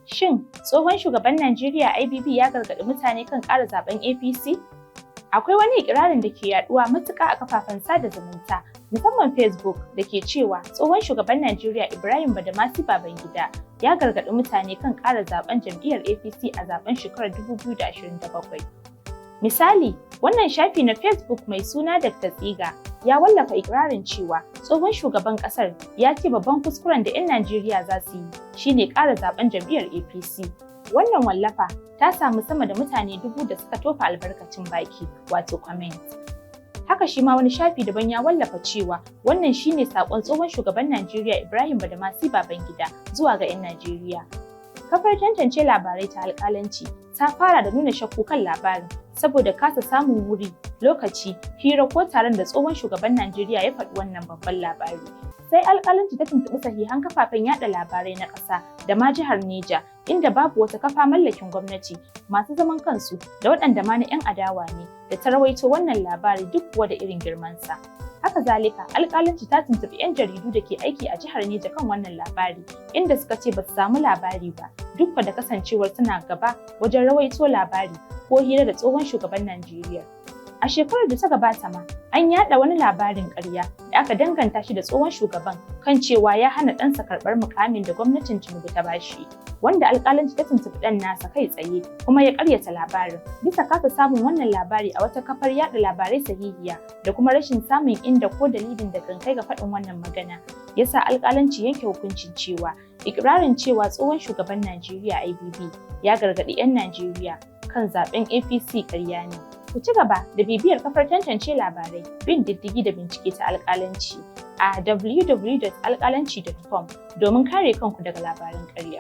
Shin tsohon shugaban Najeriya IBB ya gargaɗi mutane kan ƙara zaben APC? Akwai wani ikirarin da ke yaduwa matuƙa a kafafen sada zumunta, musamman Facebook, da ke cewa tsohon shugaban Najeriya Ibrahim Badamasi Babangida ya gargaɗi mutane kan ƙara zaben jam'iyyar APC a zaben shekarar 2027. Misali, wannan shafi na Facebook mai suna Dr. Tsiga ya wallafa ikirarin cewa tsohon shugaban ƙasar ya ce babban kuskuren da 'yan Najeriya za su yi shine ƙara zaben jam'iyyar APC. Wannan wallafa ta samu sama da mutane 1000 da suka tofa albarkacin baki, wato comment. Haka shi ma wani shafi daban ya wallafa cewa wannan shine saƙon tsohon shugaban Najeriya Ibrahim Badamasi Babangida zuwa ga 'yan Najeriya. Kafar tantance labarai ta Alƙalanci ta fara da nuna shakku kan labarin saboda kasa samun wuri, lokaci, hira ko taron da tsohon shugaban Najeriya ya faɗi wannan babban labari. Sai Alƙalanci ta tuntuɓi sahihan kafafen yaɗa labarai na ƙasa da ma jihar Neja, inda babu wata kafa mallakin gwamnati, masu zaman kansu da waɗanda ma na 'yan adawa ne da ta rawaito wannan labari, duk kuwa da irin girmansa. Haka zalika, Alƙalanci ta tuntuɓi 'yan jaridu da ke aiki a jihar Neja kan wannan labari, inda suka ce ba su samu labari ba, duk da kasancewar suna gaba wajen rawaito labari ko hira da tsohon shugaban Najeriya. A shekarar da ta gabata ma, an yaɗa wani labarin ƙarya da aka danganta shi da tsohon shugaban kan cewa ya hana ɗansa karɓar mukamin da gwamnatin Tinubu ta bashi, wanda Alƙalanci ta tuntuɓi ɗan nasa kai tsaye kuma ya ƙaryata labarin. Bisa kasa samun wannan labari a wata kafar yaɗa labarai sahihiya da kuma rashin samun inda ko dalilin da kan kai ga faɗin wannan magana, yasa Alƙalanci yanke hukuncin cewa ikirarin cewa tsohon shugaban Najeriya IBB ya gargaɗi 'yan Najeriya kan zaben APC ƙarya ne. Ku ci gaba da bibiyar kafar tantance labarai, bin diddigi da bincike ta Alƙalanci a www.alƙalanci.com domin kare kanku daga labaran ƙarya.